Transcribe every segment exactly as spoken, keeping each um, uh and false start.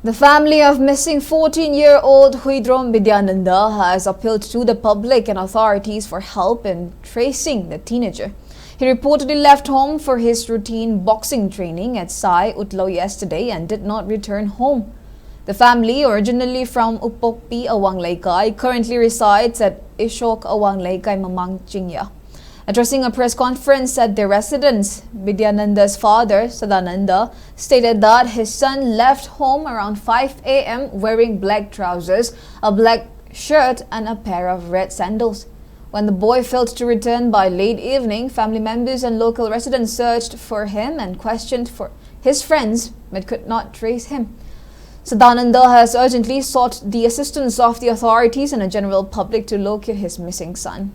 The family of missing fourteen-year-old Huidrom Bidyananda has appealed to the public and authorities for help in tracing the teenager. He reportedly left home for his routine boxing training at Sai Utlo yesterday and did not return home. The family, originally from Upokpi Awang Leikai, currently resides at Ishok Awang Leikai Mamang Chingya. Addressing a press conference at their residence, Bidyananda's father, Sadananda, stated that his son left home around five a m wearing black trousers, a black shirt, and a pair of red sandals. When the boy failed to return by late evening, family members and local residents searched for him and questioned for his friends but could not trace him. Sadananda has urgently sought the assistance of the authorities and the general public to locate his missing son.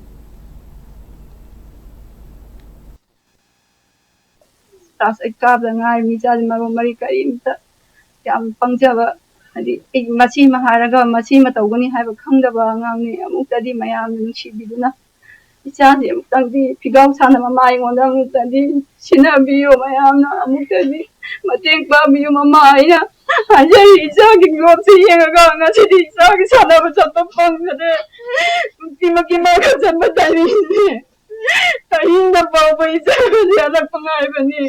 Class eight ꯀꯥꯕꯗ ꯉꯥꯏꯔꯤ꯫ ꯏꯆꯥꯁꯦ ꯃꯔꯣꯟ ꯃꯔꯤ ꯀꯔꯤꯝꯇ, ꯌꯥꯝ ꯄꯪꯖꯕ, ꯍꯥꯏꯗꯤ ꯑꯩ ꯃꯁꯤꯃ ꯍꯥꯏꯔꯒ ꯃꯁꯤꯃ ꯇꯧꯒꯅꯤ ꯍꯥꯏꯕ ꯈꯪꯗꯕ ꯑꯉꯥꯡꯅꯤ꯫ ꯑꯃꯨꯛꯇꯗꯤ ꯃꯌꯥꯝꯅ ꯅꯨꯡꯁꯤꯕꯤꯗꯨꯅ ꯏꯆꯥꯁꯦ ꯑꯃꯨꯛꯇꯪꯗꯤ ꯐꯤꯒꯥꯎ ꯁꯥꯟꯅꯕ ꯃꯥ ꯑꯩꯉꯣꯟꯗ ꯑꯃꯨꯛꯇꯗꯤ ꯁꯤꯟꯅꯕꯤꯌꯨ, ꯃꯌꯥꯝꯅ ꯑꯃꯨꯛꯇꯗꯤ ꯃꯇꯦꯡ ꯄꯥꯡꯕꯤꯌꯨ꯫ ꯃꯃꯥ ꯑꯩꯅ ꯍꯥꯏꯖꯔꯤ, ꯏꯆꯥꯒꯤ ꯐꯤꯕꯝꯁꯦ ꯌꯦꯡꯉꯒ ꯉꯁꯤꯗꯤ ꯏꯆꯥꯒꯤ ꯁꯥꯟꯅꯕ ꯆꯠꯄ ꯐꯪꯗ꯭ꯔꯦ꯫ ꯅꯨꯡꯇꯤꯃꯛꯀꯤ ꯃꯥꯒ ꯆꯠꯄ ꯇꯥꯏꯃꯤꯡꯅꯦ꯫ ꯑꯍꯤꯡꯗ ꯐꯥꯎꯕ ꯏꯆꯥꯒꯁꯦ ꯍꯜꯂꯛꯄ ꯉꯥꯏꯕꯅꯤ꯫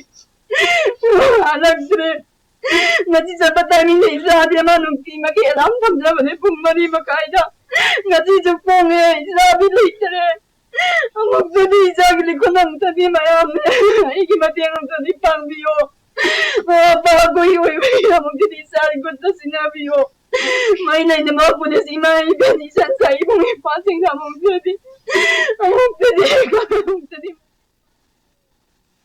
ꯍꯜꯂꯛꯇ꯭ꯔꯦ꯫ ꯉꯁꯤ ꯆꯠꯄ ꯇꯥꯏꯃꯤꯡꯗ ꯏꯆꯥꯗꯤ ꯑꯃ ꯅꯨꯡꯇꯤꯃꯛꯀꯤ ꯑꯦꯂꯥꯝ ꯊꯝꯖꯕꯅꯦ ꯄꯨꯡ ꯃꯔꯤ ꯃꯈꯥꯏꯗ꯫ ꯉꯁꯤꯁꯨ ꯄꯣꯡꯉꯦ, ꯏꯆꯥꯗꯤ ꯂꯩꯇ꯭ꯔꯦ꯫ ꯑꯃꯨꯛꯇꯗꯤ ꯏꯆꯥꯒꯤ ꯂꯤꯈꯨꯟ ꯑꯃꯨꯛꯇꯗꯤ ꯃꯌꯥꯝꯅ ꯑꯩꯒꯤ ꯃꯇꯦꯡ ꯑꯃꯨꯛꯇꯗꯤ ꯄꯥꯡꯕꯤꯌꯣ꯫ ꯃꯃꯥ ꯃꯄꯥ ꯑꯩꯈꯣꯏꯒꯤ ꯑꯣꯏꯕꯒꯤ ꯑꯃꯨꯛꯇꯗꯤ ꯏꯆꯥꯒꯤ ꯈꯨꯠꯇ ꯁꯤꯟꯅꯕꯤꯌꯣ꯫ ꯃꯩ ꯂꯩꯅꯕ ꯄꯨꯂꯤꯁ ꯏꯃꯥ ꯏꯕꯦꯟ ꯏꯆꯟ ꯏꯆꯥ ꯏꯕꯨꯡ ꯏꯄ꯭ꯋꯥꯁꯤꯡꯗ ꯑꯃꯨꯛꯇꯗꯤ, ꯑꯃꯨꯛꯇꯗꯤ, ꯑꯃꯨꯛꯇꯗꯤ